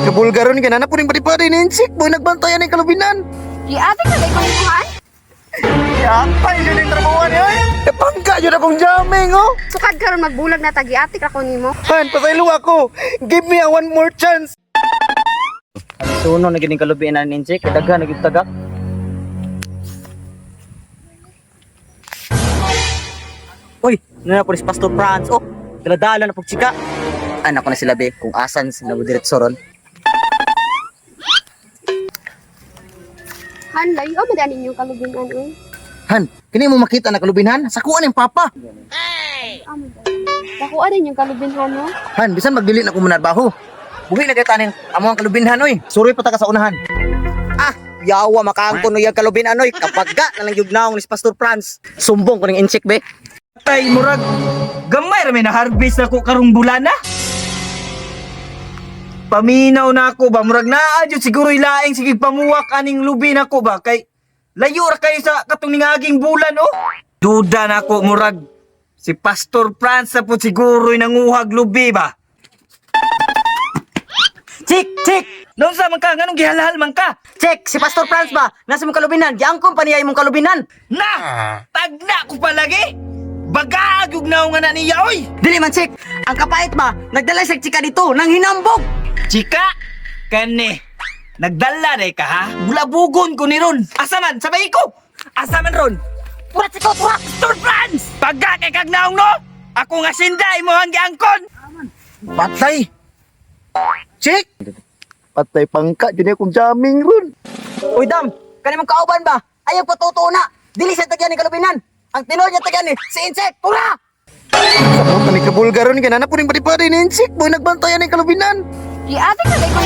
ni kabulgaron kay nana puning padi-padi ni Insik boy nagbantayan ni kalubinan. Giati ka dai ko? Yatay yun yung trabaho niya ay. Kapangka yun akong jamming oh. Sukad karon magbulag na ta, giati ka ko nimo. Han, pasaylo ako. Give me a one more chance. Suno na gining kalubinan ni Inchik, kay daghan na gyud tagak. Uy, nana po si Pastor Franz. Oh, dala-dala na pug chika. Anak ko na sila be, kung asan sila mo diretso ron. Han, layo man dani ninyong kalubinan oy. Han, kini mo makita na kalubinan? Sakuan yung papa. Amo dani. Dakuan ninyong kalubinhan no. Han, bisan magdili na ko manarbaho. Buhi na kay tanin amo ang kalubinhan oy. Suri pa ta ka sa unahan. Ah, yawa makaangkon no yang kalubinan oy. Kapagga na lang gyud naong ni si Pastor Franz. Sumbong ko ning Inchik be. Tay murag gamay ra may na-harvest na ko karong bulana. Paminaw na ako ba murag naa jud siguro ilaing sige pamuwak aning lubi nako ba kay layo ra kayo sa katong ningaging bulan oh. Duda na ako murag si Pastor Franz na po siguro nanguhag lubi ba. Chik, chik, Noon sa man ka nganong gihalhal man ka? chik, si Pastor Franz ba? Nasa mong kalubinan, giangkon pa niya imong kalubinan. Na! Tagna ko palagi. Bagaag ug naong nga na niya oy. Dili man chik, ang kapait ba? Nagdala siya chika dito nang hinambog. Chika, kani. Nagdala day ka ha? Bulabugon ko ni Ron. Asa man? Sabay ko. Asa man Ron? Pura chiko, pura. Pastor Franz! Pagka kay kag naong no? Ako nga sinda imo ang giangkon. Patay. Check. Patay pangka jud akong jamming ron. Uy dam, kani mong kauban ba? Ayaw patutuo na. Dili siya tagyan ni kalubinan. Ang tinuod niya tagyan ni si Insek, pura. Sakot ni kabulgaron kay nana puning padi-padi ni Insik boy nagbantayan ni kalubinan. Giati ka dai ko?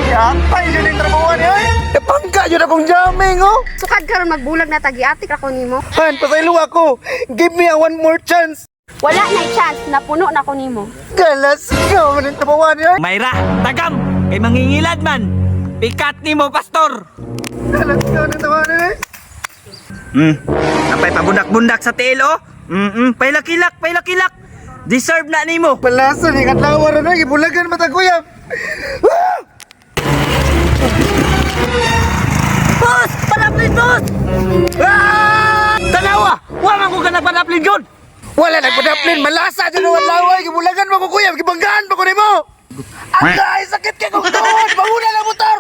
Yatay yun yung trabaho niya ay. Kapangka yun akong jamming oh. Sukad karon magbulag na ta, giati ka ko nimo. Han, pasaylo ako. Give me a one more chance. Wala na chance, napuno na ko nimo. Galas ka man ang trabaho niya ay. Mayra, tagam kay mangingilad man. Pikat nimo pastor. Galas ka man ang trabaho niya ay. Napay pabundak-bundak sa tiil oh. Pailakilak, pailakilak. Deserve na nimo. Palasa ni katlawa ron ay gibulagan mata kuya. Boss, palaplin boss. Ah! Tanawa, wa man ko kanang panaplin gud. Wala nagpadaplin, malasa dyan ang laway, gibulagan mo ko kuya, gibanggaan mo ko nimo. Agay, sakit kay kong tuod, banguna lang motor.